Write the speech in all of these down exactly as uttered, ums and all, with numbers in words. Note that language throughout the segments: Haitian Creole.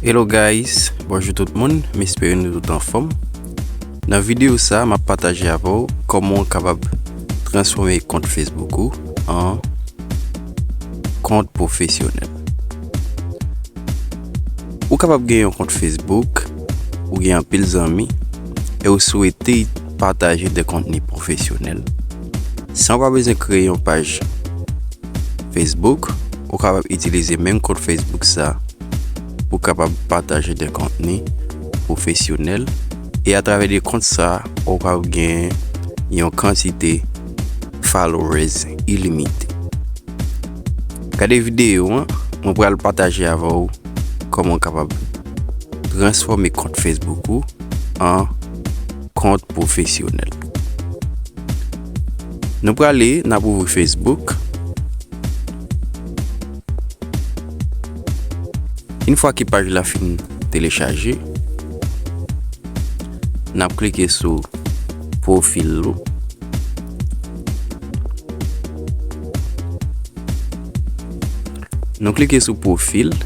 Hello guys, bonjou tout moun, m espere nou tout anfòm. Nan videyo sa, m ap pataje avè w kòman w kapab transfòme kont Facebook ou an kont pwofesyonèl. Ou kapab gen yon kont Facebook, ou gen anpil zanmi, e ou swete pataje de kontni pwofesyonèl. San w pa bezwen kreye yon paj Facebook, ou kapab itilize menm kont Facebook sa pou kapab pataje de kontni pwofesyonèl, e atravè de kont sa, ou kapab gen yon kantite followers ilimite. Gade videyo an, mwen pral pataje avè w kòman w kapab transfòme kont Facebook ou an kont pwofesyonèl. Nou prale, n ap ouvri Facebook. Yon fwa ke paj la fin telechaje, n ap klike sou pwofil ou. Nou klike sou pwofil.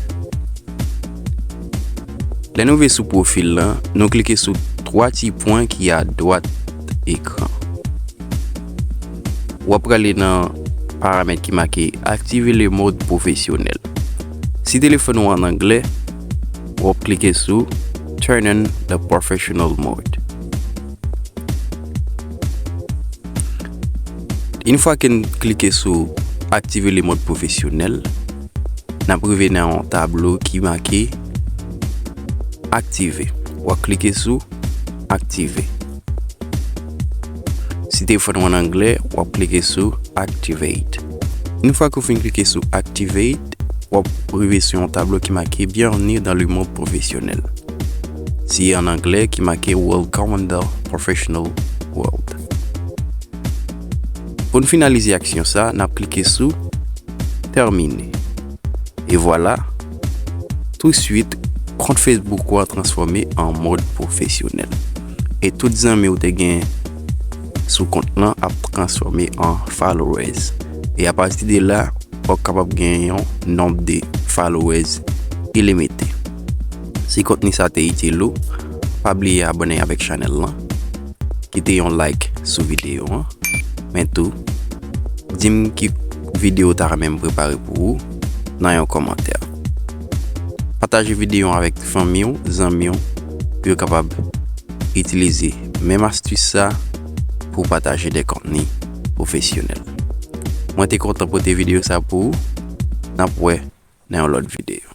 Lè nou rive sou pwofil lan, nou klike sou twa ti pwen ki adwat ekran. W ap prale nan paramèt ki make Activer le mode professionnel. Si telefòn ou an anglè, w ap klike sou Turn on the professional mode. Yon fwa ke n klike sou Activer le mode professionnel, n ap rive nan yon tablo ki make Aktive. W ap klike sou Aktive. Si telefòn ou an anglè, w ap klike sou Activate. Yon fwa ke w fin klike sou Activate, w ap rive sou yon tablo ki make Bienvenue dans le monde professionnel. Si an anglè, ki make Welcome in the professional world. Pou n finalize aksyon sa, n ap klike sou Termine. E vwala, touswit, kont Facebook ou a transfòme an mòd pwofesyonèl. E tout zanmi ou te gen sou kont lan ap transfòme an followers. E apati de la, w ap kapab gen yon nonb de followers ilimite. Si kontni sa te itil ou, pa bliye abòne avèk chanèl lan, kite yon like sou videyo an, men tou, di m ki videyo w ta renmen m prepare pou ou nan yon kòmantè. Pataje videyo an avèk fanmi w, zanmi w, pou yo kapab itilize menm astis sa pou pataje de kontni pwofesyonèl. Mwen te kontan pote videyo sa pou ou. N ap wè nan yon lòt videyo.